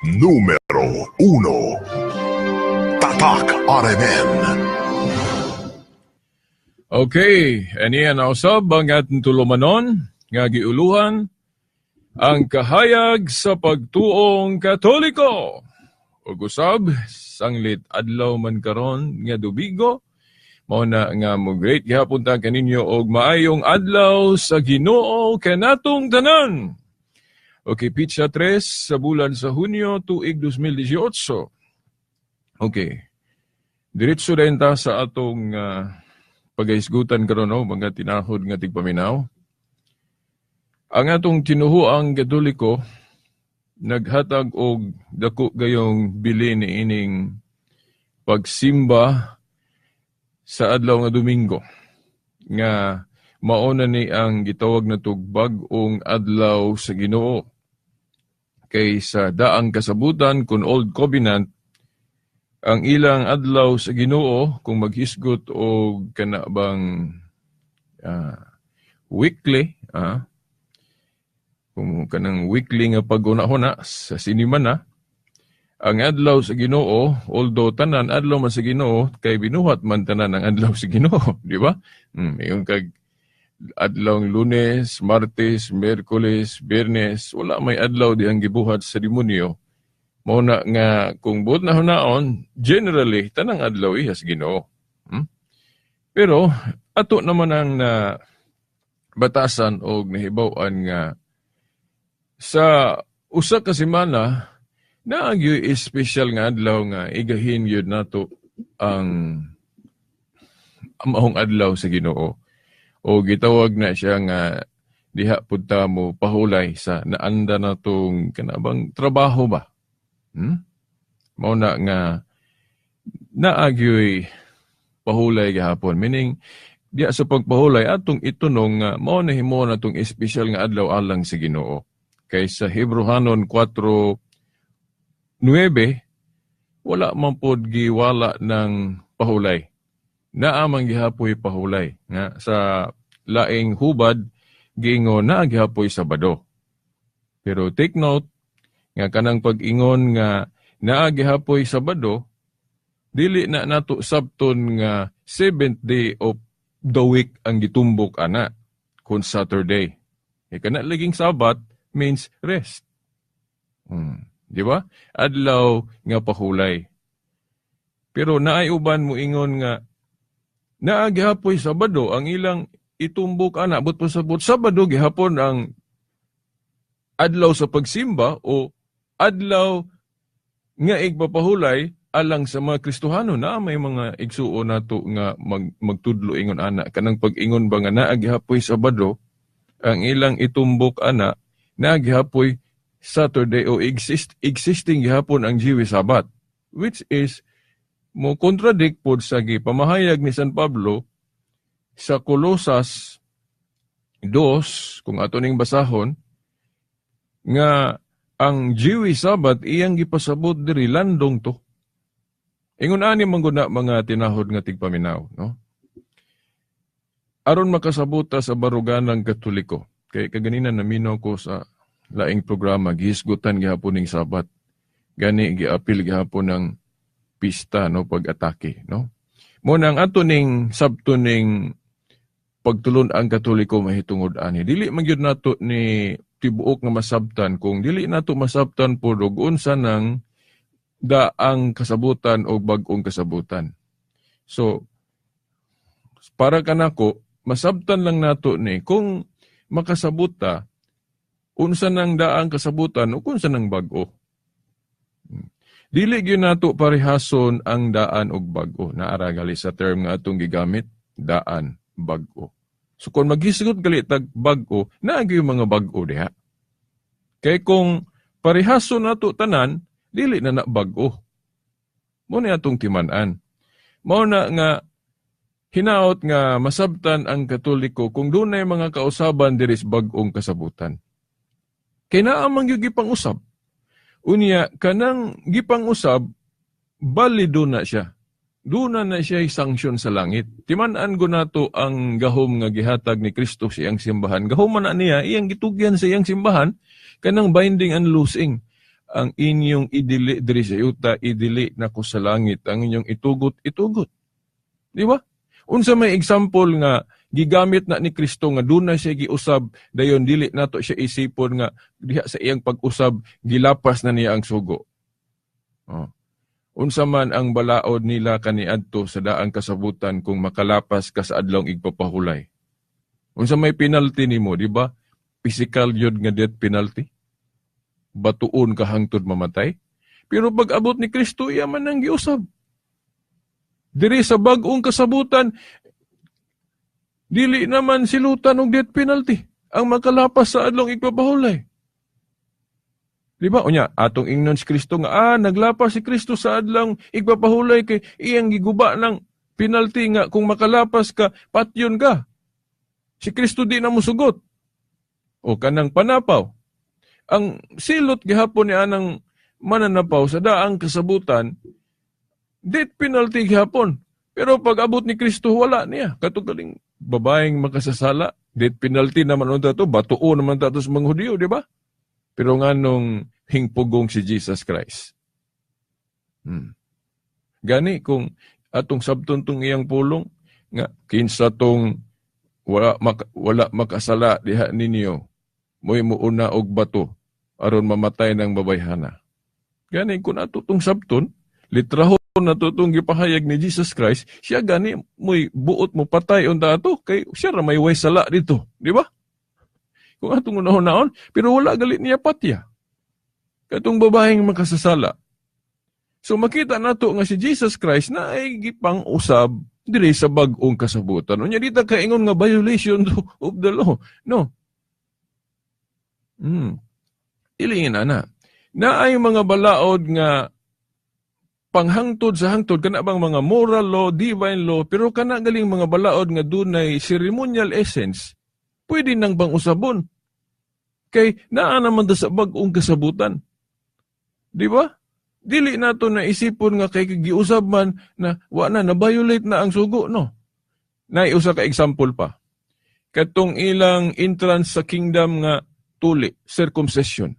Numero 1. Tatak RMN. Okay, aniya na usab ang atong tulumanon nga giuluhan ang kahayag sa pagtuong Katoliko. Ug usab sanglit adlaw man karon nga Domingo, mao na nga mo great gihapon ta kaninyo og maayong adlaw sa Ginoo kanatong tanan. Okay, pitsa 3 sa bulan sa Hunyo, tuig 2018. Okay. Diretso din ta sa atong pagahisgutan karon, no, mga tinahod nga tigpaminaw. Ang atong tinuhuang Katoliko naghatag og dako gayong bili ni ining pagsimba sa adlaw nga Domingo nga mao na ni ang gitawag natog bag-ong adlaw sa Ginoo. Kay sa daang kasabutan, kung Old Covenant, ang ilang adlaw sa Ginoo, kung maghisgot og kana bang weekly, kung kanang weekly nga pag-una-huna sa sinimana, ang adlaw sa Ginoo, although tanan adlaw man sa Ginoo kay binuhat man tanan ang adlaw sa Ginoo, di ba? Ingon kag adlaw Lunes, Martes, Miyerkules, Biyernes, wala may adlaw dihang gibuhat sa demonyo. Mao na nga kung buot na hunaon, generally tanang adlaw iya sa Ginoo. Pero ato naman ang na batasan og nahibaw-an nga sa usa ka semana naa gyud espesyal nga adlaw nga igahin gyud nato ang maong adlaw sa Ginoo. O gitawag na siya nga diha pud ta mo pahulay sa naanda natong kanabang trabaho ba. Mao na nga naa gyoy pahulay gihapon. Meaning, diha sa pagpahulay atong itunong nga mao na himo natong espesyal nga adlaw alang sa Ginoo. Kay sa Hebrehanon 4:9, wala man pod giwala ng pahulay. Naa man gihapoy pahulay nga sa laing hubad giingon naa gihapoy Sabado. Pero take note nga kanang pag-ingon nga naa gihapoy Sabado, dili na nato sabton nga seventh day of the week ang gitumbok ana kung Saturday. E kana laging Sabat means rest. Di ba? Adlaw nga pahulay. Pero naay uban mo ingon nga naa gihapoy Sabado, ang ilang itumbok ana but pasabot Sabado gihapon ang adlaw sa pagsimba o adlaw nga igpapahulay alang sa mga Kristohano. Na may mga igsuon nato nga magtudlo ingon ana, kanang pag-ingon ba nga naa gihapoy Sabado, ang ilang itumbok ana naa gihapoy Saturday o existing gihapon ang Jewish Sabbath, which is mo contradict pod sa gipamahayag ni San Pablo sa Kolosas 2, kung ato ning basahon, nga ang Jewish Sabbath iyang gipasabot diri landong to. Ingon ani man gud na, mga tinahod nga tigpaminaw, no? Aron makasabot ta sa baruganang Katoliko, kay kaganina naminaw ko sa laing programa, gihisgutan gihapon ning Sabat. Gani giapil gihapon ng pista, no, pag-atake, no? Mo nang ato ning sabto ning pagtulon ang Katoliko mahitungod ani. Dili man gyud nato ni tibuok nga masabtan kung dili nato masabtan pod og unsa nang daang kasabutan o bag-ong kasabutan. So, para kanako, masabtan lang nato ni kung makasabot ta unsa nang daang kasabutan o kung unsa nang bag-o. Dili gyud nato parehason ang daan og bag-o. Naara gali sa term nga atong gigamit, daan, bag-o. So kung maghisgot gali tag bag-o, naa gyud mga bag-o diha. Kay kung parehason nato tanan, dili na na bag-o. Mo ni atong timan-an. Mao na nga hinaot nga masabtan ang Katoliko kung dunay mga kausaban diri sa bag-ong kasabutan. Kay naa man gyud gipang-usab. Unya kanang gipang-usab, balido na siya. Duna na siya sanksyon sa langit. Timan-an ko nato ang gahom nga gihatag ni Kristo sa iyang simbahan. Gahom man na niya, iyang gitugyan sa iyang simbahan, kanang binding and loosing. Ang inyong idili diri sa yuta, idili nako sa langit. Ang inyong itugot, itugot. Di ba? Unsa may example nga gigamit na ni Kristo nga dunay siya giusab, dayon dili nato siya isipon nga diha sa iyang pag-usab gilapas na niya ang sugo? Oh. Unsa man ang balaod nila kaniadto sa daang kasabutan kung makalapas ka sa adlawng igpapahulay? Unsa may penalty nimo, di ba? Physical yun nga death penalty. Batuon ka hangtod mamatay. Pero pag abot ni Kristo, iya man ang giusab. Diri sa bag-ong kasabutan, dili naman silutan og death penalty ang makalapas sa adlong igpapahulay. Di ba? Unya, atong ingnon si Kristo nga, naglapas si Kristo sa adlong igpapahulay kay iyang giguba ng penalty nga kung makalapas ka, patyon ka. Si Kristo di na musugot. O kanang panapaw. Ang silot gihapon ni anang mananapaw sa daang kasabutan, death penalty gihapon. Pero pag abot ni Kristo, wala niya. Katugaling babaeng makasasala, death penalty naman unta to, batuo naman ta to sa mga Hudiyo, di ba? Pero nganong hingpugong si Jesus Christ? Gani kung atong sabton tong iyang pulong nga kinsa tong wala makasala diha ninyo, mo'y muuna og bato aron mamatay ng babayhana. Gani kung ato tong sabton, litrahon na to tong gipahayag ni Jesus Christ, siya gani mo'y buot mo patay unta ato kay siya ra may way sala dito, di ba? Kung atong unahon-naon, pero wala gali niya patya katong babaeng makasasala. So makita nato nga si Jesus Christ na ay gipang-usab diri sa bag-ong kasabutan. Unya di ta kaingon nga violation of the law. No. Ilingin ana. Naay mga balaod nga panghangtod sa hangtod, kana bang mga moral law, divine law, pero kana galing mga balaod nga dunay ceremonial essence, pwede nang bang usabon. Kay naa naman ta sa bag-ong kasabutan. Di ba? Dili nato na isipon nga kay giusab man na wa na, na-violate na ang sugo, no. Nay usa ka example pa. Katong ilang entrance sa kingdom nga tuli, circumcision.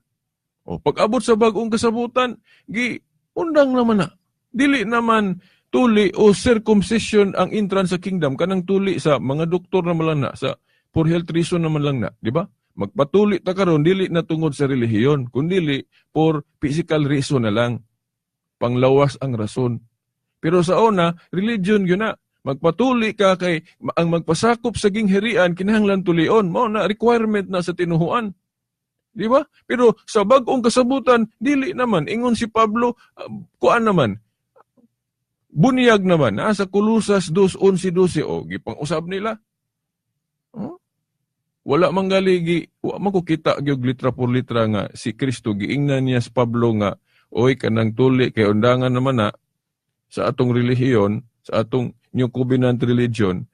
O pag-abot sa bag-ong kasabutan, gi undang naman na. Dili naman tuli o circumcision ang entrance sa kingdom, kanang tuli sa mga doktor naman lang na, sa for health reason naman lang na, di ba? Magpatuli ta karon dili na tungod sa relihiyon, kundili for physical reason na lang. Panglawas ang rason. Pero sa una, religion yun na. Magpatuli ka kay ang magpasakop sa gingharian kinahanglan tulion. Mao na requirement na sa tinuhuan. Di ba? Pero sa bag-ong kasabutan, dili naman. Ingon si Pablo, kuan naman. Bunyag naman. Nasa Kolosas 2:11-12. O, gipang-usab nila. Oh? Wala man gali, wa man ko kita gyud litra por litra nga si Kristo giingnan niya sa Pablo nga oy kanang tuli kay undangan naman na sa atong relihiyon, sa atong New Covenant religion,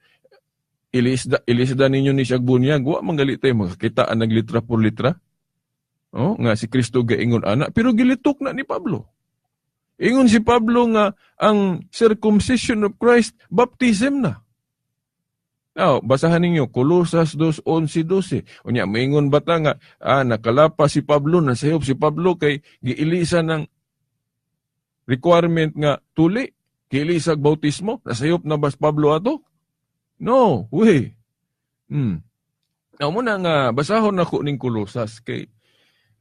ilisda ninyo ni siyag bunyag. Wa man gali tayo makakita ang naglitra por litra. Oh, nga si Kristo gaingon ana, pero gilitok na ni Pablo. Ingon si Pablo nga ang circumcision of Christ baptism na. Now, basahan ninyo, Kolosas 2:11-12. Unya, maingon ba ta nga, nakalapas si Pablo, nasayop si Pablo kay giilisa ng requirement nga tuli, giilisa og bautismo, nasayop na ba si Pablo ato? No, way. Now, muna nga, basahon nako ning Kolosas kay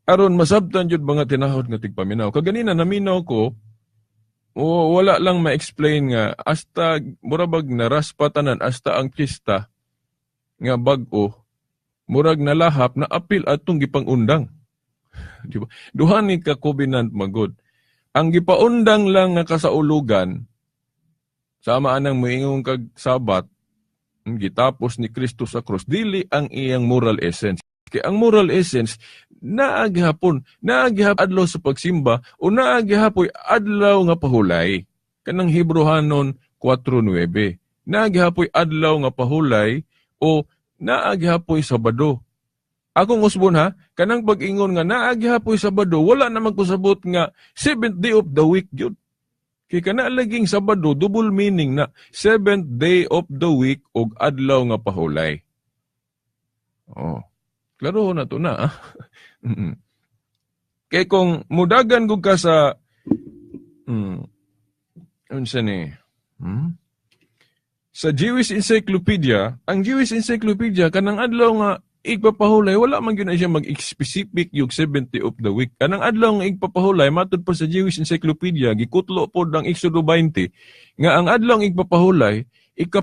aron masabtan jud mga tinahod nga tigpaminaw. Kaganina naminaw ko, o wala lang ma-explain nga hasta murabag naraspa tanan, hasta ang pista nga bag-o murag nalahap na apil atong gipangundang. Di ba? Duha ni ka covenant magod. Ang gipaundang lang nga kasaulugan sama anang moingon kag Sabat gitapos ni Kristo sa krus, dili ang iyang moral essence. Kay ang moral essence naa gihapon, naa gihapon adlaw sa pagsimba o naa gihapoy adlaw nga pahulay. Kanang Hebreohanon 4:9. Naa gihapoy adlaw nga pahulay o naa gihapoy Sabado. Akong usbon ha, kanang pag-ingon nga naa gihapoy Sabado, wala na magkusabot nga seventh day of the week gyud. Kay kana laging Sabado, double meaning na seventh day of the week og adlaw nga pahulay. Oh. Klaro na to na. Kay kung mudagan gud ka sa unsa ni? Sa Jewish Encyclopedia, ang Jewish Encyclopedia, kanang adlaw nga igpapahulay, wala man gyud na siya mag-specific yung 70 of the week. Kanang adlaw nga igpapahulay, matud pa sa Jewish Encyclopedia, gikutlo pod ang Exodo 20, nga ang adlaw nga igpapahulay, 7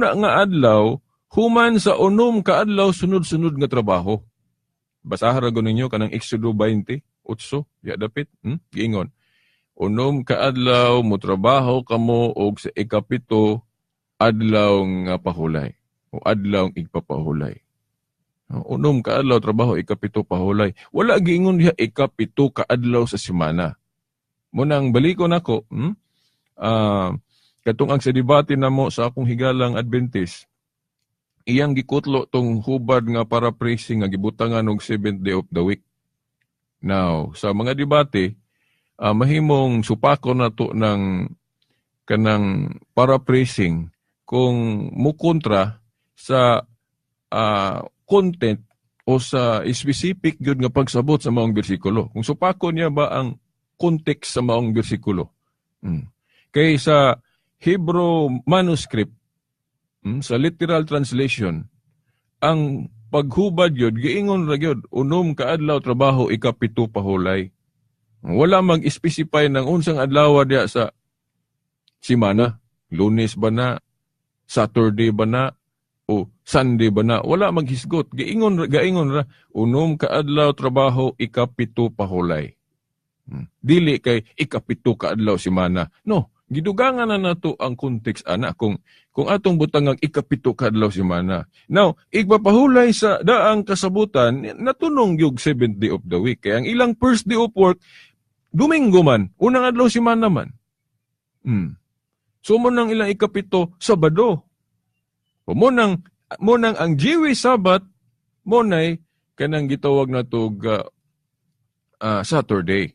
na nga adlaw, human sa 6 ka adlaw sunod-sunod nga trabaho. Basahan ra ninyo kanang Exodo 20, 8, ya dapit, Giingon. 6 ka adlaw mo trabaho kamo og sa 7 adlaw nga pahulay o adlaw igpapahulay. 6 ka adlaw trabaho, 7 pahulay. Wala giingon diha 7 ka adlaw sa semana. Munang balikon ako, Katong ang sa debate namo sa akong higalang Adventist, iyang gikutlo tong hubad nga paraphrasing nga gibutangan og seventh day of the week. Now, sa mga debate, mahimong supako na to ng kanang paraphrasing kung mukontra sa content o sa specific gyud nga pagsabot sa maong bersikulo. Kung supako niya ba ang context sa maong bersikulo. Kay sa Hebrew manuscript, sa literal translation, ang paghubad yun, giingon ra gyud, 6 ka adlaw trabaho, 7 pahulay. Wala mag-specify ng unsang adlaw diya sa simana. Lunes ba na? Saturday ba na? O Sunday ba na? Wala maghisgot. Gaingon ra, 6 ka adlaw trabaho, 7 pahulay. Dili kay 7 ka adlaw simana. No, gidugangan na nato ang context ana kung atong butang ang 7 ka adlaw semana. Now, igpapahulay sa daang kasabutan, natunong yung seventh day of the week. Kaya ang ilang first day of work, Domingo man, unang adlaw semana man. So mo nang ilang 7, Sabado. O mo nang ang Jewish Sabbath, mo nay kanang gitawag na tog Saturday.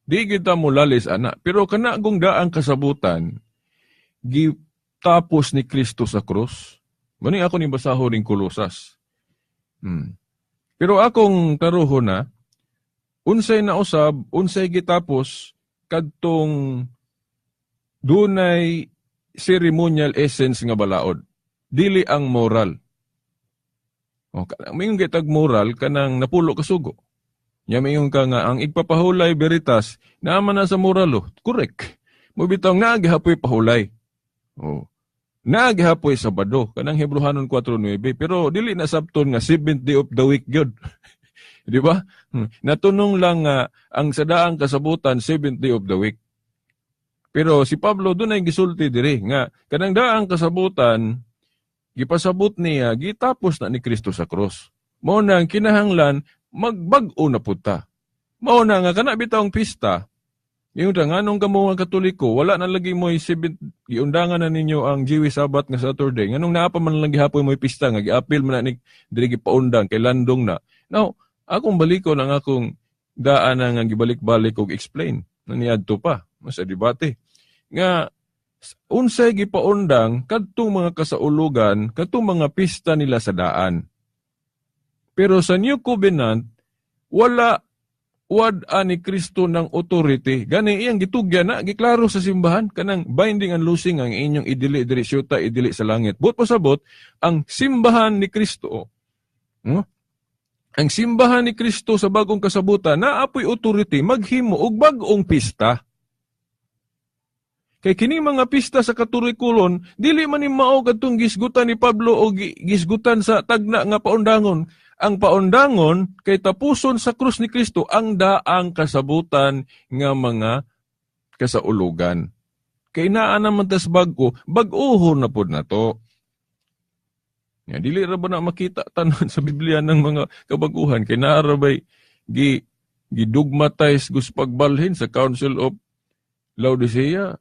Di kita mo lalis ana, pero kana kung daang kasabutan gitapos ni Kristo sa krus. Mani ako ni basahon ning Kolosas. Pero akong taruhon na unsay nausab, unsay gitapos kadtong dunay ceremonial essence nga balaod. Dili ang moral. O kanang mingon kitag moral kanang napulo ka sugo. Nya mingon ka nga ang igpapahulay veritas naa man na sa moral oh. Correct. Mobitaw nga gihapoy pahulay. Oh. Naa gihapoy Sabado kanang Hebreohanon 4:9, pero dili na sabton nga seventh day of the week gyud. Di ba? Natunong lang nga ang sa daang kasabutan seventh day of the week. Pero si Pablo doon ay gisulti diri nga kanang daang kasabutan gipasabot niya gitapos na ni Kristo sa krus. Mao na ang kinahanglan magbag-o na pud ta. Mao na nga kana bitawng pista. Yung ta nganong kamo nga Katoliko, wala na lagi mo'y seventh, giundangan na ninyo ang Jewish Sabbath nga Saturday. Nganong naa pa man lang gihapon mo'y pista nga giapil man na ni diri gipaundang kay landong na. Now, akong balikon ang akong daan na nga gibalik-balik og explain na niadto pa sa debate nga unsay gipaundang kadtong mga kasaulugan, kadtong mga pista nila sa daan. Pero sa New Covenant, wala wad ani Kristo ng authority. Gani iyang gitugyan na, giklaro sa simbahan, kanang binding and loosing ang inyong idili diri syuta, idili sa langit. Buot pasabot, ang simbahan ni Kristo, Ang simbahan ni Kristo sa bagong kasabutan, naapoy authority maghimo og bag-ong pista. Kay kini mga pista sa Katolikolon, dili man ni mao kadtong gisgutan ni Pablo o gisgutan sa tagna nga paundangon. Ang paundangon kay tapuson sa krus ni Kristo ang daang kasabutan nga mga kasaulugan. Kay naa naman tas bag-o, bag-ohon na pod nato. Nga dili ra ba na makita tanan sa Biblia ng mga kabaguhan kay naa ra bay gidogmatize gus pagbalhin sa Council of Laodicea.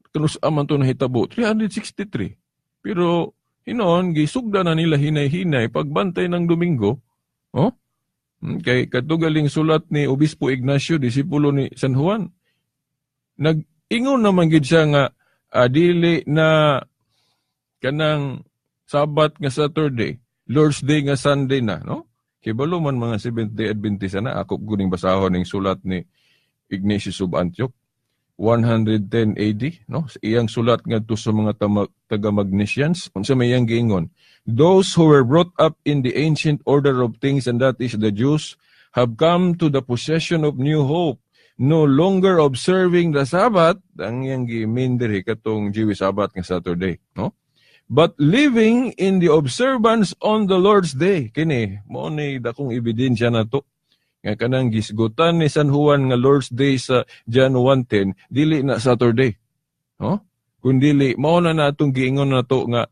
Kanus man to nahitabo 363. Pero hinoon gisugda na nila hinay-hinay pagbantay ng Domingo. Oh? Kay katugaling sulat ni Obispo Ignacio, disipulo ni San Juan. Nag-ingon naman gid siya nga dili na kanang Sabat nga Saturday, Lord's Day nga Sunday na, no? Kibalo man mga Seventh-day Adventist na ako guning basahon ning sulat ni Ignatius of Antioch, 110 AD, no? Iyang sulat ngadto sa mga taga Magnesians, unsa may iyang giingon? "Those who were brought up in the ancient order of things, and that is the Jews, have come to the possession of new hope, no longer observing the Sabbath," ang iyang gi-mean diri katong Jewish Sabbath nga Saturday, no? "But living in the observance on the Lord's Day." Kini mao ni dakong ebidensya nato nga kanang gisgutan ni San Juan nga Lord's Day sa John 1:10 dili na Saturday. No? Kundili mao na natong giingon nato nga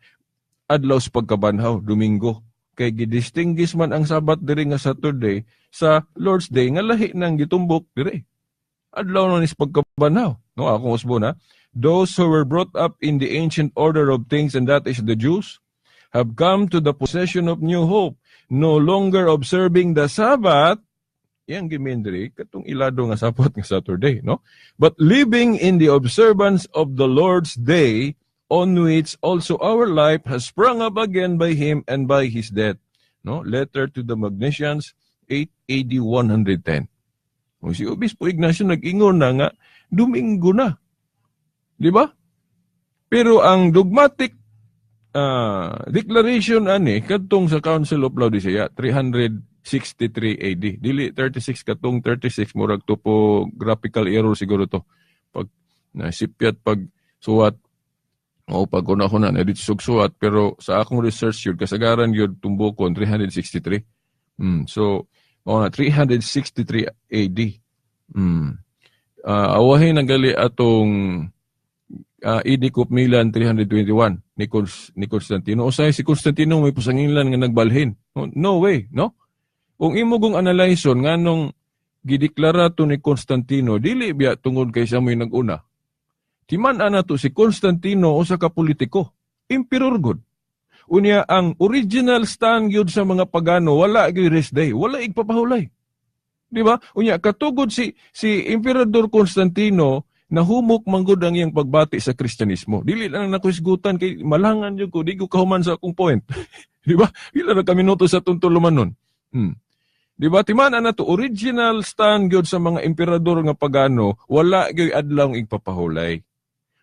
adlaw sa pagkabanhaw, Domingo. Kay gidistinguish man ang Sabat diri nga Saturday sa Lord's Day nga lahi nang gitumbok diri. Adlaw na ni sa pagkabanhaw. No, akong usbo na. "Those who were brought up in the ancient order of things, and that is the Jews, have come to the possession of new hope, no longer observing the Sabbath," iyang gi-mean diri katong ilado nga sapot nga Saturday, no? "But living in the observance of the Lord's Day, on which also our life has sprung up again by him and by his death." No? Letter to the Magnesians, 8 AD 110. O si Obispo Ignacio nag-ingon na nga Domingo na. Di ba? Pero ang dogmatic declaration ani kadtong sa Council of Laodicea, 363 AD. Dili 36, katong 36 murag topographical error siguro to. Pag nasipyat pag suwat o pag una ko na na suwat, pero sa akong research yun kasagaran yun tumbokon 363. So mao na 363 AD. Awahin ang gali atong Edict of Milan 321 ni Constantino. Usay si Constantino may pusanginlan nga nagbalhin. No, no way, no? Kung imo kong analyson nganong gideklara to ni Constantino, dili biya tungod kay siya mo'y nag-una. Timan-an nato si Constantino usa ka politiko, emperor gud. Unya ang original stand gyud sa mga pagano, wala gyud rest day, wala igpapahulay. Di ba? Unya katugod si Emperador Constantino, nahumok man gud ang iyang pagbati sa Kristyanismo. Dili lang nako hisgutan kay malangan jud ko, di ko kahuman sa akong point. Di ba? Pila ra ka minuto sa tuntuluman nun. Di ba? Timan na to, original stand gyud sa mga emperador nga pagano, wala gyud adlaw igpapahulay.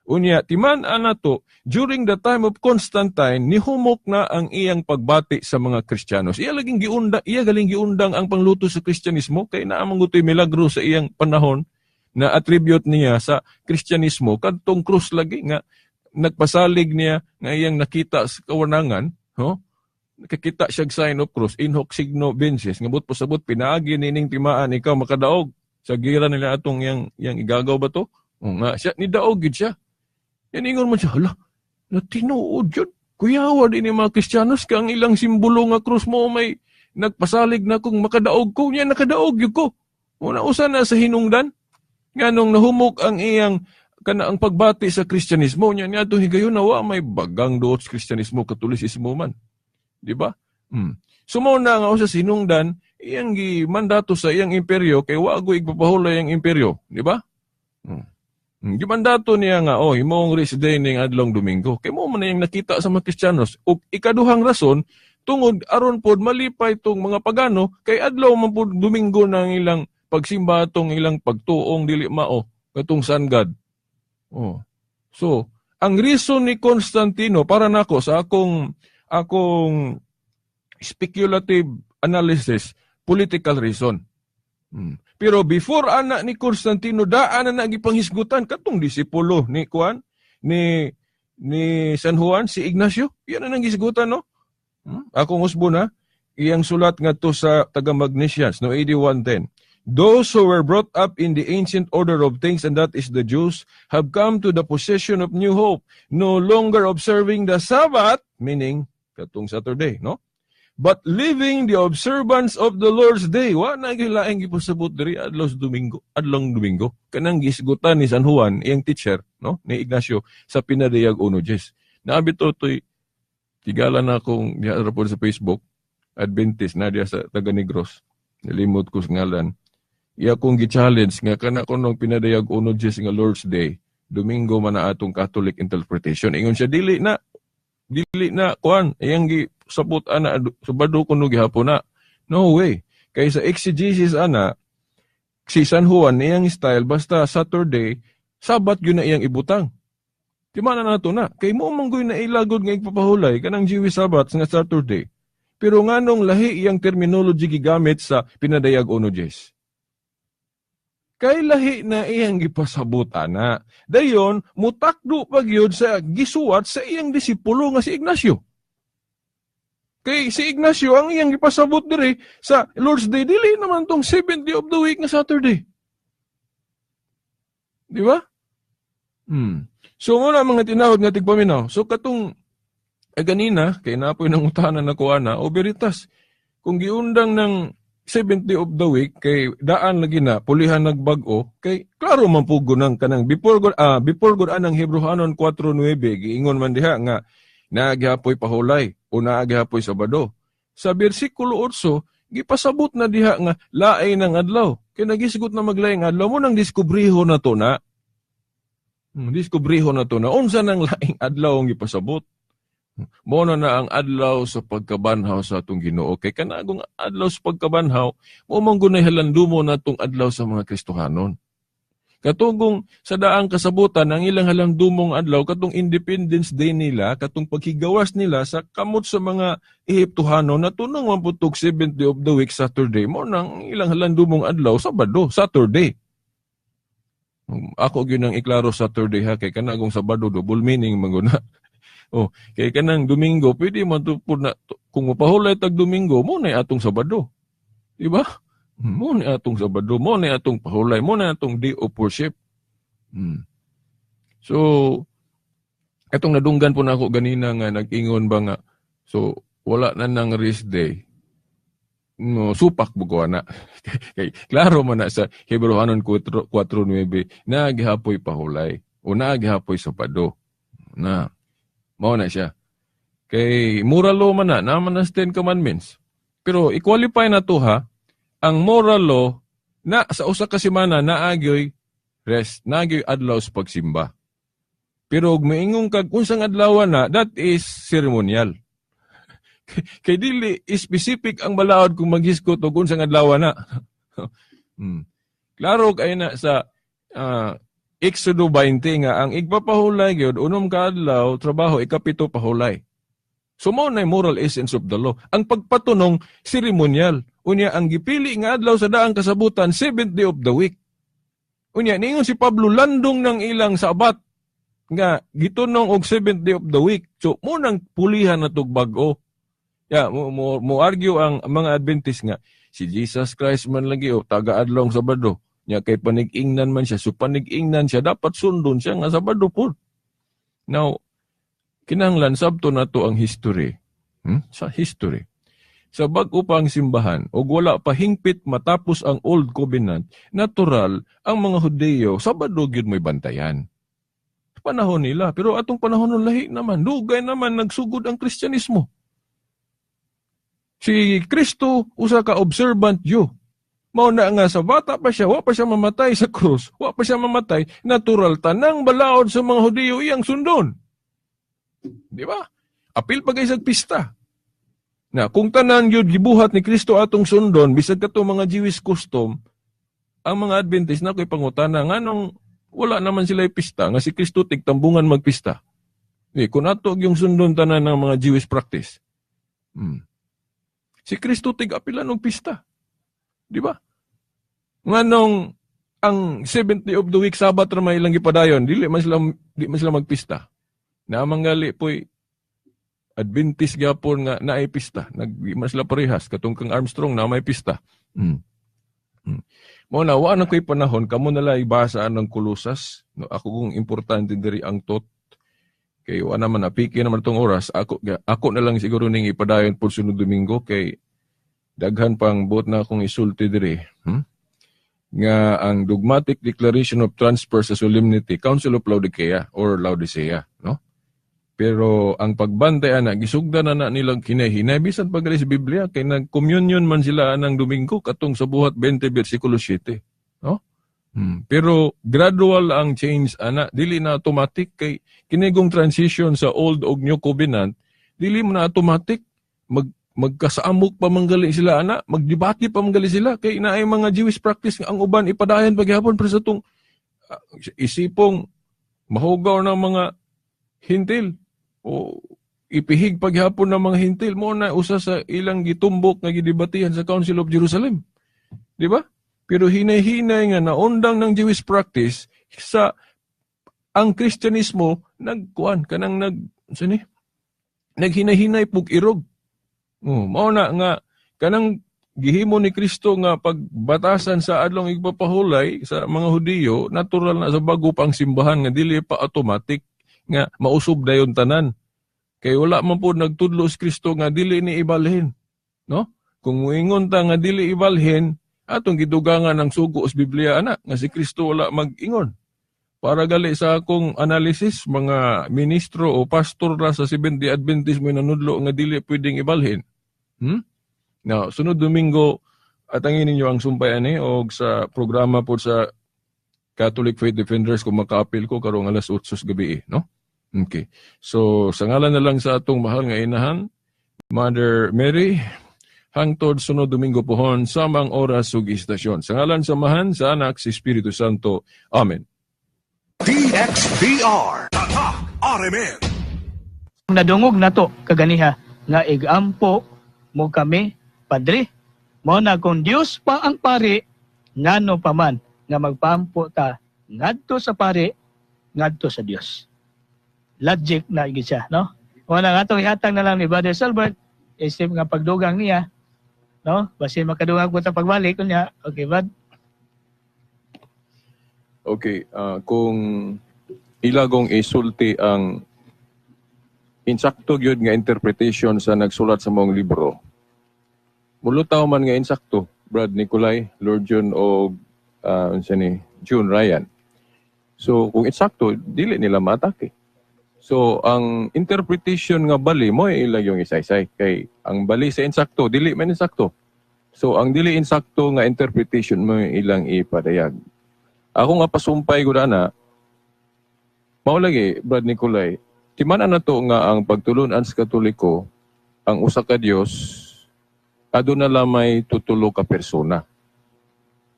Unya, timan na to, during the time of Constantine, nihumok na ang iyang pagbati sa mga Kristiyanos. Iya laging giunda, iya galing giundang ang pangluto sa Kristyanismo kay naa man gutoy milagro sa iyang panahon na attribute niya sa Kristyanismo kadtong krus lagi nga nagpasalig niya nga iyang nakita sa kawanangan, no? Nakakita siya sign of cross, "In hoc signo vinces," nga buot pasabot pinaagi nining timaan ikaw makadaog sa gira nila atong yang igagaw ba to? O nga siya ni daog gid siya. Yan ingon man siya, hala, na tinuod yun. Kuyawa din ni mga Kristiyanos ka ang ilang simbolo nga krus mo may nagpasalig na kung makadaog ko. Yan, nakadaog yun ko. Una usa na sa hinungdan. Nga nung nahumok ang iyang kana ang pagbati sa Kristyanismo niya niya higayon na wa may bagang duot sa Kristyanismo, Katolisismo man. Di ba? So mao na nga usa sinungdan iyang gimandato sa iyang imperyo kay wa go igpapahulay ang imperyo, di ba? Gimandato niya nga, oh, imong rest day ning adlong Domingo. Kay mo man iyang nakita sa mga Kristiyanos. Ug ikaduhang rason, tungod aron pod malipay tong mga pagano kay adlaw man pod Domingo nang ilang pagsimba tong ilang pagtuong dili mao katong sun god. Oh. So, ang reason ni Constantino para nako sa akong speculative analysis, political reason. Pero before ana ni Constantino, daan na nagipanghisgutan katong disipulo ni Juan ni San Juan, si Ignacio, yan na nanghisgutan, no? Akong usbo na iyang sulat ngadto sa taga Magnesians, no, AD 110. "Those who were brought up in the ancient order of things, and that is the Jews, have come to the possession of new hope, no longer observing the Sabbath," meaning katong Saturday, no? "But living the observance of the Lord's Day." Wa na gyud laing gipasabot diri adlaw sa Domingo, adlong Domingo. Kanang gisgutan ni San Juan, iyang teacher, no, ni Ignacio sa Pinadayag 1:10. Naabi to toy tigala na akong diha ra pod sa Facebook, Adventist na diya sa taga Negros. Nalimot ko sa ngalan. Iya kong gi-challenge nga kana kunong Pinadayag 1:10 nga Lord's Day, Domingo man na atong Catholic interpretation. Ingon siya, dili na kuan, iyang gi sabot ana, Sabado kuno gihapon na. No way. Kay sa exegesis ana, si San Juan, iyang style, basta Saturday, Sabat yun na iyang ibutang. Di man na nato na. Kay mo man na ilagod nga igpapahulay kanang Jewish Sabbath nga Saturday. Pero nganong lahi iyang terminology gigamit sa Pinadayag 1:10? Kay lahi na iyang gipasabot ana. Dayon mutakdo pa gyud sa gisuwat sa iyang disipulo nga si Ignacio. Kay si Ignacio, ang iyang gipasabot diri sa Lord's Day, dili naman tong seventh day of the week nga Saturday. Di ba? So muna mga tinawag nga tigpaminaw. So katong ganina kay napoy nang utanan na kuana o veritas. Kung giundang ng seventh day of the week kay daan lagi na pulihan nagbag-o, kay klaro man pugo nang kanang before God anang Hebreohanon 4:9, giingon man diha nga naa gihapoy pahulay o naa gihapoy Sabado. Sa bersikulo 8, gipasabot na diha nga lain ng adlaw. Kay nagisgot na maglaing adlaw mo nang diskubriho na to na. Diskubriho na to na unsa nang laing adlaw ang gipasabot. Mo na na ang adlaw sa pagkabanhaw sa atong Ginoo. Kay kanagong adlaw sa pagkabanhaw, mo man gunay halandumo natong adlaw sa mga Kristohanon. Katugong sa daang kasabutan, ang ilang halandumong adlaw, katong Independence Day nila, katong paghigawas nila sa kamot sa mga Ehiptohanon, natunong man putog seventh day of the week, Saturday, mo nang ilang halandumong adlaw, Sabado, Saturday. Ako gyud nang iklaro, Saturday ha, kay kanagong Sabado, double meaning maguna. Oh, kay kanang Domingo pwede man to pud na kung mapahulay tag Domingo, mo na atong Sabado. Di ba? Mo na atong Sabado, mo na atong pahulay, mo na atong day of worship. So, etong nadunggan po na ako ganina nga nag-ingon ba nga, so wala na nang rest day. No, supak buko na. Kay klaro man na sa Hebreohanon 4:9 naa gihapoy pahulay o naa gihapoy Sabado. Na mao na siya. Kay moral law man na, naman na Ten Commandments. Pero i-qualify na to ha, ang moral law na sa usa ka semana naagyoy rest, naagyoy adlaw sa pagsimba. Pero og moingon kag unsang adlaw na, that is ceremonial. Kay dili specific ang balaod kung maghisgot og unsang adlaw na. Klaro kay na sa Exodo 20 nga ang igpapahulay gyud, 6 ka adlaw trabaho, ikapito pahulay. So mao na moral essence of the law. Ang pagpatunong, ceremonial. Unya ang gipili nga adlaw sa daang kasabutan, seventh day of the week. Unya ningon si Pablo, landong ng ilang Sabat nga gitunong og seventh day of the week. So mo nang pulihan na tug bag-o. Ya, mo argue ang mga Adventist nga si Jesus Christ man lagi o taga adlaw ang Sabado. Nya kay panig-ingnan man siya, so panig-ingnan siya, dapat sundon siya nga Sabado pud. Now, kinahanglan sabto nato ang history. Sa history. Sa bag-o pa ang simbahan, og wala pa hingpit matapos ang Old Covenant, natural ang mga Hudeyo, Sabado gyud mo'y bantayan. Panahon nila, pero atong panahon nun lahi naman, dugay naman nagsugod ang Kristyanismo. Si Kristo usa ka observant Jew. Mao na nga sa bata pa siya, wa pa siya mamatay sa krus, wa pa siya mamatay, natural tanang balaod sa mga Hudiyo iyang sundon. Di ba? Apil pa kay sa pista. Na kung tanan gyud gibuhat ni Kristo atong sundon, bisag kato mga Jewish custom, ang mga Adventist na ko'y pangutana nganong wala naman sila pista nga si Kristo tigtambungan magpista. Di, kung ato yung sundon tanan ng mga Jewish practice. Si Kristo tig-apilan og pista. Di ba? Nganong ang seventh day of the week, Sabat ra may ilang gipadayon, dili man sila magpista. Naamang gali po'y Adventist gyapon nga naay pista. Nag di man sila parehas katong kang Armstrong na may pista. Mo na wa na ko'y panahon, kamo na lang ibasa ang Kolosas. No, ako kung importante diri ang tot kay wa naman napiki naman itong oras. Ako na lang siguro ning ipadayon po sunod Domingo kay daghan pang buot na akong isulti diri. Nga ang Dogmatic Declaration of Transfer sa Solemnity, Council of Laodicea or Laodicea, no? Pero ang pagbantay ana, gisugda na na nilang kinahinay bisan pa gali sa Biblia kay nag-communion man sila anang Domingo katong sa Buhat 20 bersikulo 7, no? Pero gradual ang change ana, dili na automatic kay kinigong transition sa Old og New Covenant, dili mo na automatic mag Magkasaamok pa manggali sila ana, magdebate pa manggali sila kay naay mga Jewish practice nga ang uban ipadayon paghapon, pero sa tong isipong mahugaw ng mga Hentil o ipihig paghapon ng mga Hentil mo na usa sa ilang gitumbok nga gidebatihan sa Council of Jerusalem. Di ba? Pero hinay-hinay nga naundang ng Jewish practice sa ang Kristyanismo, nagkuan kanang nag unsa ni, naghinay-hinay pug irog. Oh, mao na nga kanang gihimo ni Kristo nga pagbatasan sa Adlong Igpapahulay sa mga Hudiyo, natural na sa bago pang simbahan nga dili pa automatic nga mausob dayon tanan. Kay wala man po nagtudlo si Kristo nga dili ni ibalhin. No? Kung muingon ta nga dili ibalhin, atong gidugangan ang sugo sa Biblia ana nga si Kristo wala mag-ingon. Para gali sa akong analysis, mga ministro o pastor ra sa Seventh-day Adventist mo nanudlo nga dili pwedeng ibalhin. Now, sunod Domingo, atangin ninyo ang sumpay ani og sa programa po sa Catholic Faith Defenders kung makaapil ko karong alas 8 sa gabi, eh, no? Okay. So, sa ngalan na lang sa atong mahal nga inahan, Mother Mary, hangtod sunod Domingo pohon, samang oras ug istasyon. Sa ngalan sa Amahan, sa Anak, sa Espiritu Santo. Amen. DXBR. Tatak RMN. Nadungog nato kaganiha nga igampo mo kami, padre. Mao na kung Dios pa ang pari, ngano pa man nga magpaampo ta ngadto sa pari, ngadto sa Dios? Logic na gid siya, no? Mao na nga atong ihatag na lang ni Brother Selbert isip nga pagdugang niya, no? Basin makadungag ko ta pagbalik unya. Okay, bud. Okay, kung ilagong isulti ang insakto gyud nga interpretation sa nagsulat sa mong libro, mulutaw man nga insakto, Brad Nicolai, Lord John o unsa ni June Ryan. So kung insakto, dili nila maatake. So ang interpretation nga bali mo ilag yung isaysay kay ang bali sa insakto dili man insakto. So ang dili insakto nga interpretation mo ilang ipadayag. Ako nga pasumpay ko na, mao lagi, Brad Nicolai, timan na to nga ang pagtulunan sa Katoliko, ang usa ka Dios, aduna lamay tutulo ka persona.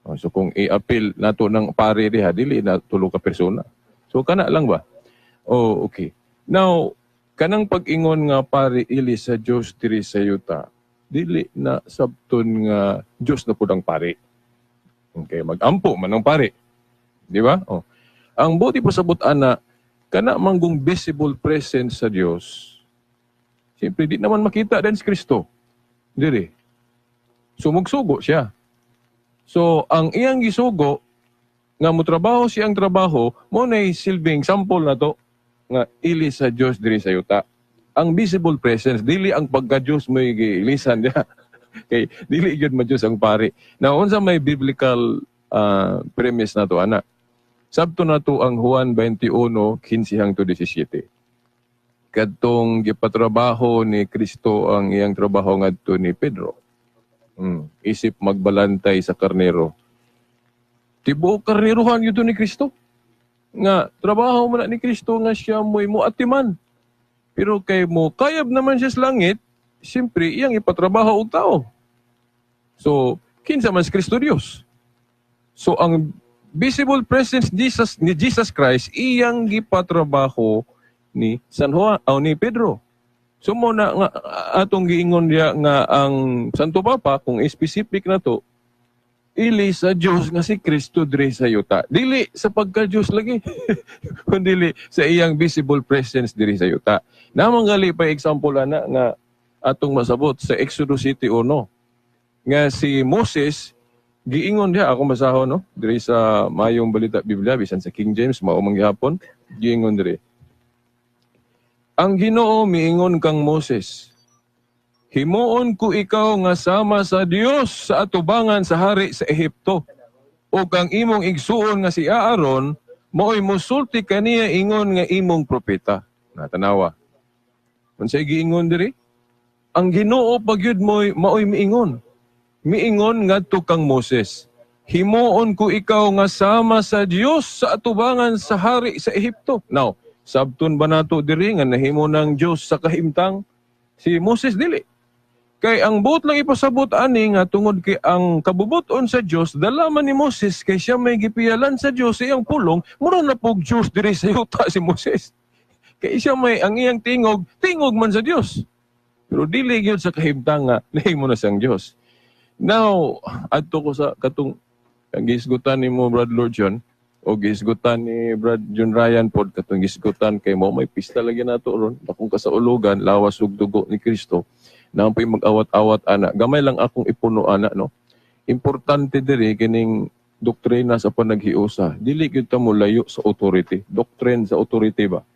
Oh, so kung i-appeal nato ng pare diha, dili na tulo ka persona. So kana lang ba? Oh, okay. Now, kanang pag-ingon nga pare ili sa Dios diri sa yuta, dili na sabton nga Dios na pud ang pare. Okay, mag-ampo man ang pare. Di ba? Oh. Ang buti pasabot ana, kana manggong visible presence sa Dios. Siyempre, di naman makita din si Kristo. Diri. So, mugsugo siya. So, ang iyang gisugo, nga motrabaho siyang trabaho, mo na silbing sample na to, nga ili sa Dios diri sa yuta. Ang visible presence, dili ang pagka-Dios mo giilisan niya. Kay dili gyud ma Dios ang pari. Now, unsa may biblical premise na to, ana? Sabto na to ang Juan 21:15 hangtod 17. Kadtong gipatrabaho ni Kristo ang iyang trabaho ngadto ni Pedro. Isip magbalantay sa karnero. Tibuok karneruhan yun ni Kristo. Nga, trabaho mo na ni Kristo nga siya mo'y moatiman. Pero kay mo, kayab naman siya sa langit, siyempre, iyang ipatrabaho og tao. So, kinsa man si Kristo Dios. So, ang visible presence Jesus, ni Jesus Christ, iyang gipatrabaho ni San Juan, o ni Pedro. So mo na nga atong giingon diya nga ang Santo Papa, kung specific na to, ili sa Dios nga si Kristo diri sa yuta. Dili sa pagka-Dios lagi, kundi sa iyang visible presence diri sa yuta. Namang gali pa example ana nga atong masabot sa Exodus 7:1 nga si Moses giingon diha, ako masahon, no, diri sa Mayong Balita Biblia, bisan sa King James mao man gihapon. Giingon diri, ang Ginoo miingon kang Moses, "Himuon ko ikaw nga sama sa Dios sa atubangan sa hari sa Ehipto. O kang imong igsuon nga si Aaron, maoy mosulti kaniya ingon nga imong propeta." Natanawa. Unsay giingon diri? Ang Ginoo pagyud mo'y maoy miingon. Miingon ngadto kang Moses, "Himuon ko ikaw nga sama sa Dios sa atubangan sa hari sa Ehipto." Now, sabton ba nato diri nga nahimo ng Dios sa kahimtang si Moses? Dili. Kay ang buot lang ipasabot ani nga tungod kay ang kabubuton sa Dios dala man ni Moses, kay siya may gipiyalan sa Dios sa iyang pulong, mura na pog Dios diri sa yuta si Moses. Kay siya may ang iyang tingog, tingog man sa Dios. Pero dili gyud sa kahimtang nga nahimo na siyang Dios. Now, adto ko sa katong ang gisgutan nimo, Brad Lord John, o gisgutan ni Brad John Ryan pod, katong gisgutan kay mo may pista lagi nato ron, akong kasaulugan, lawas ug dugo ni Kristo na po'y mag-awat-awat ana. Gamay lang akong ipuno ana, no. Importante diri kining doktrina sa panaghiusa. Dili gyud ta mo layo sa authority. Doctrine sa authority ba?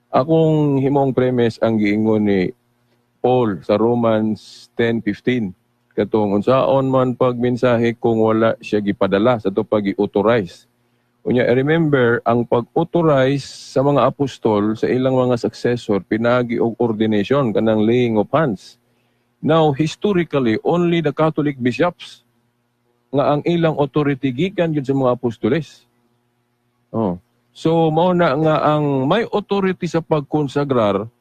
Akong himong premise ang giingon ni Paul sa Romans 10:15, katong unsaon man pagmensahe kung wala siya gipadala sa to pag-authorize. Unya, remember, ang pag-authorize sa mga apostol sa ilang mga successor pinagi og ordination, kanang laying of hands. Now, historically, only the Catholic bishops nga ang ilang authority gikan gyud sa mga apostoles. Oh. So mao na nga ang may authority sa pagkonsagrar,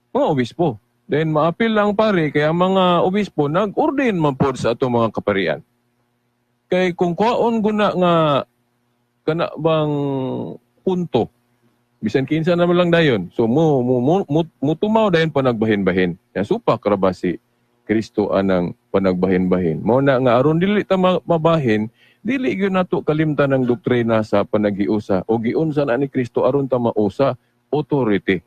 mga obispo. Then maapil lang pare kaya mga obispo nag-ordain man pod sa atong mga kaparian. Kay kung kuwaon guna nga kana bang punto, bisan kinsa naman lang dayon, so mo mutumaw dayon panagbahin-bahin. Ya supak ra ba si Kristo anang panagbahin-bahin? Mao na nga aron dili ta mabahin, dili gyud nato kalimtan ang doktrina sa panaghiusa o giunsa na ni Kristo aron ta mausa authority.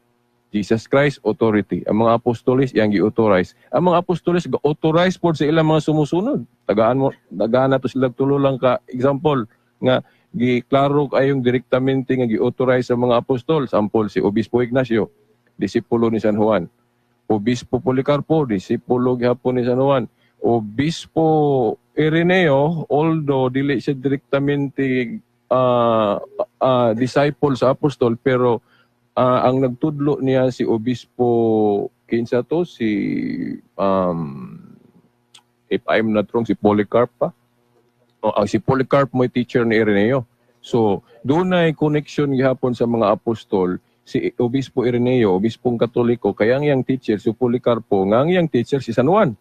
Jesus Christ authority. Ang mga apostoles iyang gi-authorize. Ang mga apostoles ga-authorize pod sa ilang mga sumusunod. Tagaan mo, tagaan nato sila tulo lang ka example nga giklaro kayong direktamente nga gi-authorize sa mga apostol. Sample, si Obispo Ignacio, disipulo ni San Juan. Obispo Policarpo, disipulo gihapon ni San Juan. Obispo Ireneo, although dili siya direktamente disciple sa apostol, pero ang nagtudlo niya si Obispo kinsa to, si if I'm not wrong, si Polycarp pa. O, ang si Polycarp mo teacher ni Ireneo. So, doon ay connection gihapon sa mga apostol si Obispo Ireneo, Obispong Katoliko, kaya ang iyang teacher si Policarpo, nga ang iyang teacher si San Juan.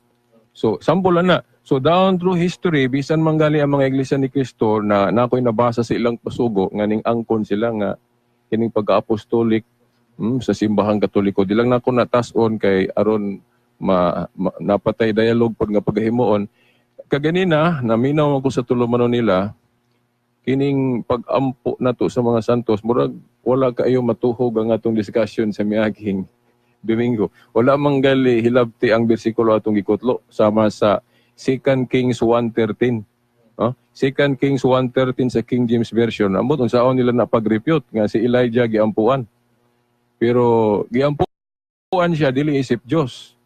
So, sample na. So, down through history, bisan manggali ang mga Iglesia ni Cristo na ako'y nabasa sa ilang pasugo, nga ning angkon sila nga kining pagka-apostolic sa simbahang Katoliko. Di lang nako natas-on kay aron ma napatay dialogue pod nga pagahimuon. Kaganina, naminaw ako sa tulumanon nila, kining pag-ampo nato sa mga santos, murag wala kaayo matuhog ang atong discussion sa miaging Domingo. Wala man gali hilabti ang bersikulo atong gikutlo sama sa 2 Kings 1:13. No? 2 Kings 1:13 sa King James Version. Amot unsaon nila na pag-refute nga si Elijah giampuan. Pero giampuan siya dili isip Dios.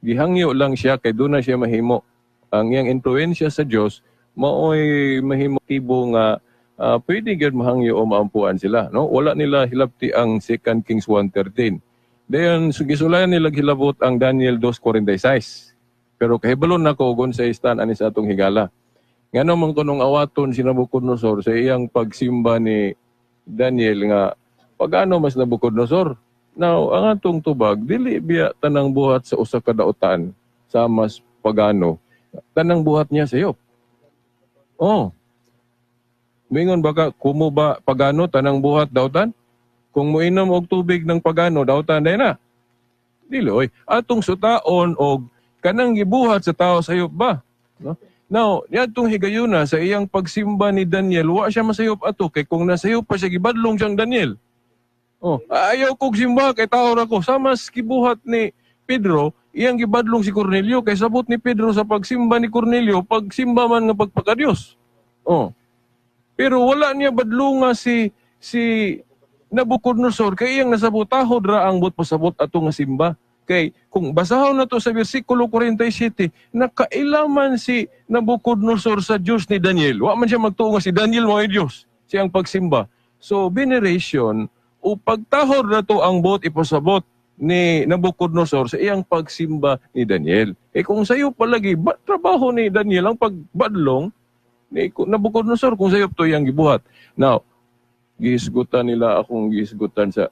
Gihangyo lang siya kay doon na siya mahimo. Ang iyang impluwensya sa Dios maoy mahimo tibo nga pwede gyud mahangyo o maampuan sila, no? Wala nila hilabti ang 2 Kings 1:13. Dayon gisulayan nila hilabot ang Daniel 2:46. Pero kahibalon nako og unsay stand ani sa atong higala. Ngano man kunong awaton si Nabucodonosor sa iyang pagsimba ni Daniel nga pagano mas Nabucodonosor? Now, ang atong tubag, dili biya tanang buhat sa usa ka dautan sa mas pagano. Tanang buhat niya sayop. Oh. Mingon baka kumo ba pagano tanang buhat dautan? Kung moinom og tubig ng pagano, dautan day na. Dili oy. Atong sutaon og kanang gibuhat sa tao sayop ba? No? Now, niadtong higayuna sa iyang pagsimba ni Daniel, wa siya masayop ato kay kung nasayop pa siya, gibadlong siyang Daniel. Oh, ayaw kog simba kay tao ra ko. Sama sa gibuhat ni Pedro, iyang gibadlong si Cornelio kay sabot ni Pedro sa pagsimba ni Cornelio, pagsimba man nga pagpakadiyos. Oh. Pero wala niya badlonga si Nabucodonosor kay iyang nasabot tahod ra ang buot pasabot ato nga simba. Kay kung basahon na to sa bersikulo 47, nakailaman si Nabucodonosor sa Diyos ni Daniel. Wa man siya magtuo nga si Daniel mo Diyos siyang pagsimba. So veneration o pagtahod na to ang buot ipasabot ni Nabucodonosor sa iyang pagsimba ni Daniel. Eh kung sayo palagi, ba, trabaho ni Daniel ang pagbadlong ni Nabucodonosor kung sayo to iyang gibuhat. Now, gihisgutan nila akong gihisgutan sa,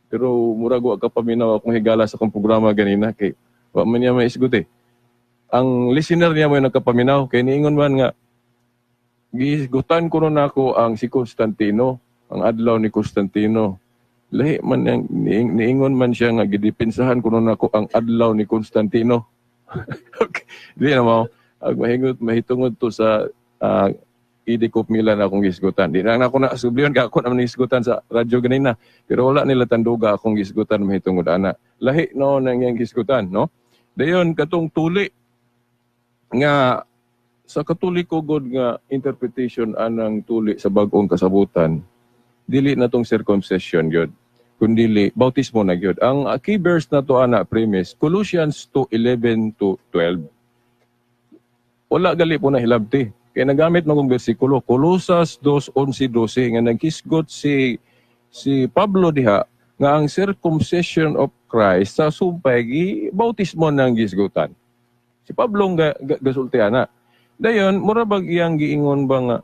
pero murag wa ka paminaw akong higala sa akong programa ganina kay wa man niya maisgot eh. Ang listener niya mo yung nagkapaminaw kay niingon man nga gihisgutan ko nako ang si Constantino, ang adlaw ni Constantino. Lahi man yang niingon man siya nga gidepensahan ko nako ang adlaw ni Constantino. Okay. Di na mo ag mahingot mahitungod to sa Idikop Milan akong gisgutan. Di na ako na subliyon ka ako naman gisgutan sa radyo ganina. Pero wala nila tanduga akong gisgutan mahitungod ana. Lahi no nang iyang gisgutan, no? Dayon katong tuli nga sa Katoliko god nga interpretation anang tuli sa bag-ong kasabutan, dili na tong circumcision gyud kundili bautismo na gyud. Ang key verse na to ana, premise, Colossians 2:11 to 12. Wala gali po na hilabti kay nagamit magong bersikulo Colosas 2:11-12 nga naghisgot si Pablo diha nga ang circumcision of Christ sa sumpay gi bautismo nang gisgutan. Si Pablo nga gasulti ana. Dayon mura bag iyang giingon ba nga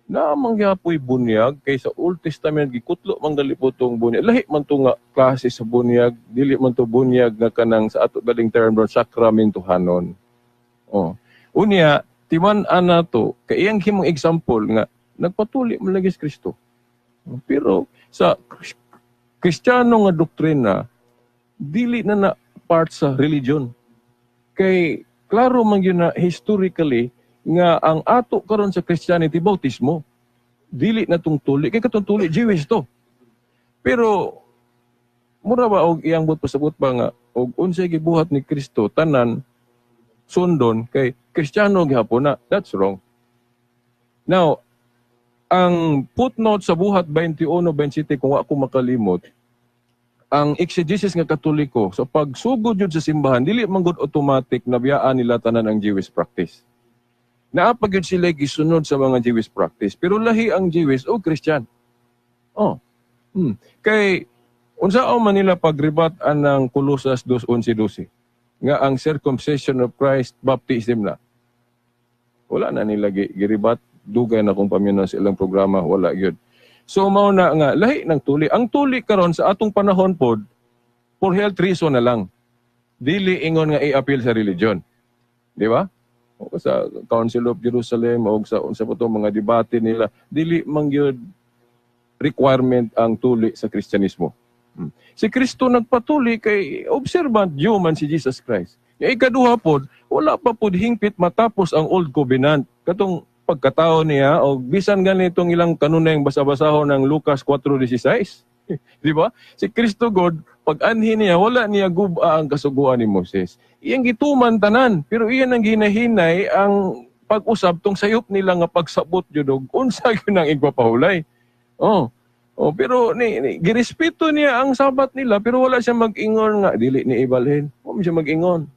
naa man gyapoy bunyag kay sa Old Testament gikutlo man gali po tong bunyag. Lahi man to nga klase sa bunyag, dili man to bunyag nga kanang sa ato galing term ron sakramentohanon. Oh. Unya timan ana to kay iyang himong example nga nagpatuli man lagi si Kristo. Pero sa Kristiyano nga doktrina dili na na part sa religion. Kay klaro man gyud na historically nga ang ato karon sa Christianity bautismo. Dili na tong tuli kay katong tuli Jewish to. Pero mura ba og iyang buot pasabot ba nga og unsay gibuhat ni Kristo tanan sundon kay Kristiyano gihapon na? That's wrong. Now, ang footnote sa Buhat 21:27, kung ako makalimot, ang exegesis nga Katoliko sa pagsugod yun sa simbahan, dili man gud automatic na biyaan nila tanan ang Jewish practice. Naa pa gyud sila gisunod sa mga Jewish practice, pero lahi ang Jewish o Christian. Oh. Kay unsaon man nila pagribat anang Colosas 2:11-12 nga ang circumcision of Christ baptism na? Wala na nila giribat. Dugay na kung paminaw sa ilang programa, wala gyud. So mao na nga lahi ng tuli. Ang tuli karon sa atong panahon pod for health reason na lang. Dili ingon nga i-appeal sa religion. Di ba? O sa Council of Jerusalem o sa unsa pa to mga debate nila, dili man gyud requirement ang tuli sa Kristyanismo. Si Kristo nagpatuli kay observant Jew man si Jesus Christ. Yung ikaduha pod, wala pa pod hingpit matapos ang Old Covenant. Katong pagkatao niya o bisan ganitong ilang kanunay basa-basahon ng Lucas 4:16. Di ba? Si Kristo God, pag anhi niya, wala niya guba ang kasuguan ni Moses. Iyang gituman tanan, pero iyan ang ginahinay ang pag-usab tong sayop nila nga pagsabot jud og unsa gyud ang igpapahulay. Oh. Oh, pero ni girespeto niya ang Sabat nila pero wala siya mag-ingon nga dili ni ibalhin. Wala siya mag-ingon.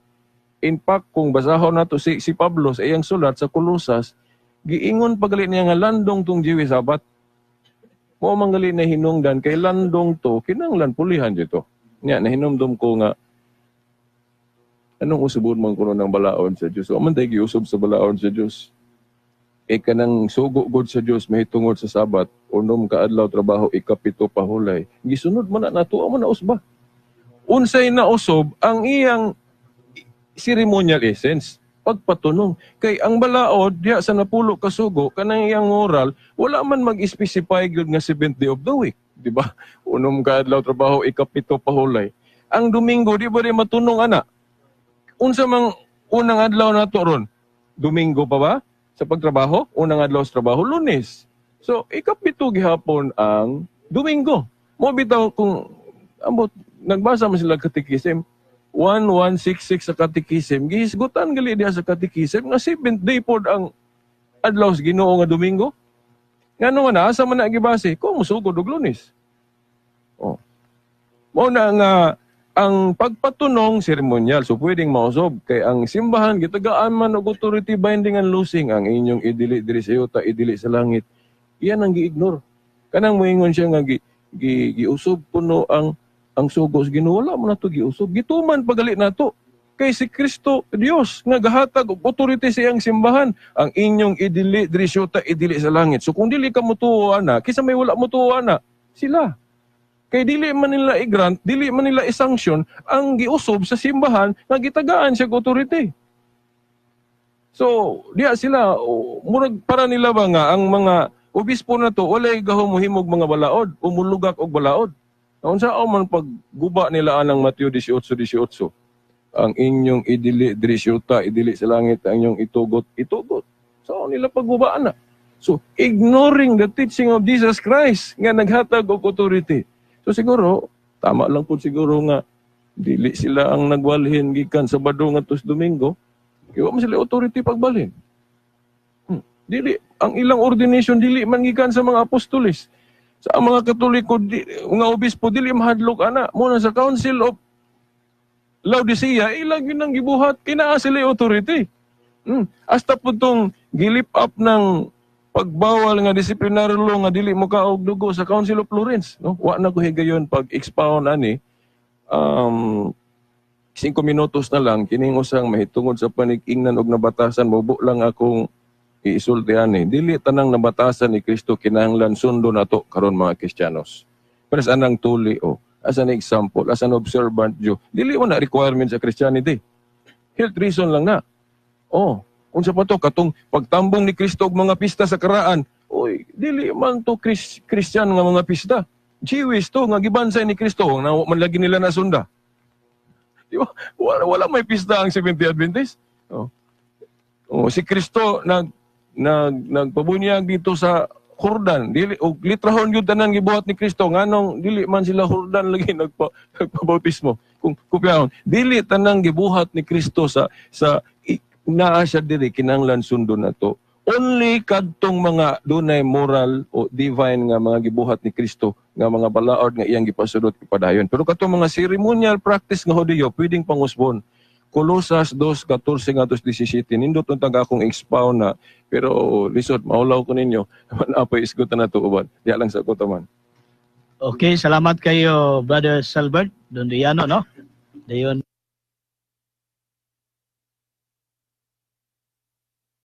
In fact, kung basahon nato si Pablo sa iyang sulat sa Colosas, giingon pagali niya nga landong tong Jewish Sabat. Mao man gali na hinungdan kay landong to kinahanglan pulihan dito. Nya nahinumdum ko nga anong usubon man kuno ng balaod sa Dios. Wa man tay giusob sa balaod sa Dios. E kanang sugo god sa Dios mahitungod sa Sabat, unom ka adlaw trabaho, ikapito pahulay. Gisunod man na nato, man na usba. Unsay nausab ang iyang ceremonial essence, pagpatunong. Kay ang balaod diha sa napulo ka sugo kanang iyang moral, wala man mag-specify gyud nga seventh day of the week, di ba? Unom ka adlaw trabaho, ikapito pahulay. Ang Domingo di ba di matunong ana? Unsa mang unang adlaw nato ron? Domingo pa ba? Sa pagtrabaho, unang adlaw sa trabaho Lunes. So ikapito gihapon ang Domingo. Mo bitaw kung ambot nagbasa man sila Catechism 1166 sa Catechism, gihisgutan gali diha sa Catechism nga seventh day pod ang adlaw sa Ginoo nga Domingo. Ngano nga na asa man na gibase kung musugod og Lunes. Oh. Mao na nga ang pagpatunong seremonyal, so pwedeng mausob kay ang simbahan gitagaan man og authority, binding and loosing. Ang inyong idili diri sa yuta, idili sa langit. Iyan ang gi-ignore. Kanang moingon siya nga giusob kuno ang sugo sa Ginoo, wala mo nato giusob. Gituman pagali nato. Kay si Kristo Dios nga gahatag og authority sa iyang simbahan, ang inyong idili diri sa yuta, idili sa langit. So kung dili ka motuo ana, kisa may wala motuo ana, sila. Kay dili man nila i-grant, dili man nila i-sanction ang giusob sa simbahan nga gitagaan siya og authority. So, diya sila, o, murag para nila ba nga ang mga obispo na to walay gahom mohimog mga balaod, umulugak og balaod. Unsa man pagguba nila anang Mateo 18:18? Ang inyong idili diri sa yuta, idili sa langit, ang inyong itugot, itugot. So nila paggubaan na. So, ignoring the teaching of Jesus Christ nga naghatag og authority. So siguro, tama lang po siguro nga dili sila ang nagwalhin gikan Sabado ngadto sa Domingo. Kaya man sila authority pagbalhin. Dili ang ilang ordination, dili man gikan sa mga apostoles. Sa ang mga Katoliko di, nga obispo, dili mahadlok ana. Muna sa Council of Laodicea, ilang yun ang gibuhat, kinaa sila authority. Hasta po tong gilip up ng pagbawal nga disciplinary law nga dili mo kaog dugo sa Council of Florence, no? Wa na ko higayon pag expound ani. 5 minutos na lang kining usang mahitungod sa panig-ingnan og nabatasan, mubo lang akong iisulti ani. Dili tanang nabatasan ni Kristo kinahanglan sundon nato karon, mga Kristiyanos. Pero sa anang tuli o as an example, as an observant Jew, dili mo na requirement sa Christianity. Health reason lang na. Oh, unsa pa to, katong pagtambong ni Kristo og mga pista sa karaan, oy, dili man to Christian nga mga pista. Jewish to nga gibansay ni Kristo, na man lagi nila nasunda. Di ba? Wala, wala may pista ang Seventh-day Adventist. Oh. Oh, si Kristo nag nag nagpabunyag dito sa Jordan. Dili og litrahon gyud tanan gibuhat ni Kristo, nganong dili man sila Jordan lagi nagpabautismo? Kung kopyahon, dili tanang gibuhat ni Kristo sa naa siya diri kinahanglan sundon nato. Only kadtong mga dunay moral o divine nga mga gibuhat ni Kristo nga mga balaod nga iyang gipasunod, ipadayon. Pero katong mga ceremonial practice nga Hudiyo, pwedeng pangusbon. Colosas 2:14 ngadto 17. Nindot untag akong expound na, pero lisod, maulaw ko ninyo. Apoy isgutan na to uban. Diya lang sa ko taman. Okay, salamat kayo, Brother Salbert Dondiano, no? Dayon.